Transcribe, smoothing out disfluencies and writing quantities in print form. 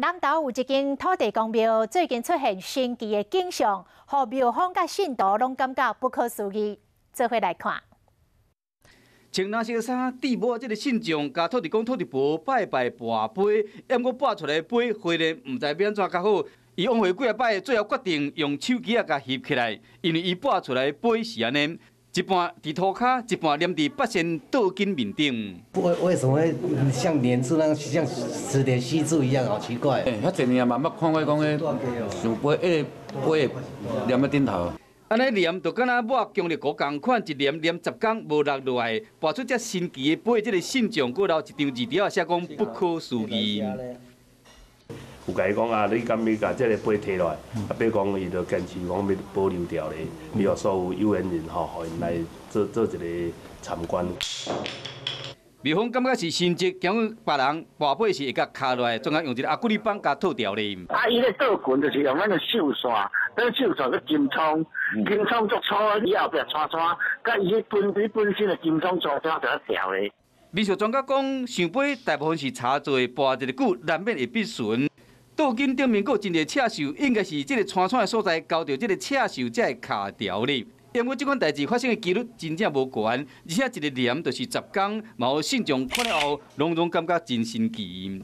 南投有一間土地公廟，最近出現神奇的景象，予廟方佮信徒攏感覺不可思議。做伙來看。穿藍色衫戴帽這个信眾，共土地公、土地婆拜拜跋杯，毋過跋出來杯，花咧毋知欲按怎較好。伊往回幾仔擺，最後決定用手機仔共翕起來，因為伊跋出來杯是按呢，一半佇塗跤，一半黏佇八仙桌巾面頂。為什麼會像黏住那像磁鐵吸住一樣？好奇怪。欸，遐濟年也嘛捌看過講彼聖杯，彼個杯黏佇頂頭。按呢黏就敢若抹強力果仝款，一黏黏10工無落落來，跋出這神奇的杯，這个信眾閣留一張字條，寫講不可思議。有共伊講啊，你敢欲共這个杯提落來？啊，比如講伊就堅持講欲保留牢咧，予所有有緣人吼，予𪜶來做做一个參觀。廟方感覺是神蹟，驚別人跋杯時會共卡落來，總愛用一个阿古麗棒共套牢咧。啊，伊咧倒群就是用咱个繡線，咱繡線閣金蔥，金蔥足粗，伊後壁穿穿，佮伊彼本伊本身的金蔥粗穿就較牢咧。民俗專家講，聖杯大部分是茶做的，跋一个久難免會變損。桌巾頂面閣有真濟刺繡，應該是這个穿穿的所在，交著這个刺繡才會卡牢咧。因為這款代誌發生的幾率真正無懸，而且一个黏就是10工，嘛予信眾看了後，攏總感覺真神奇。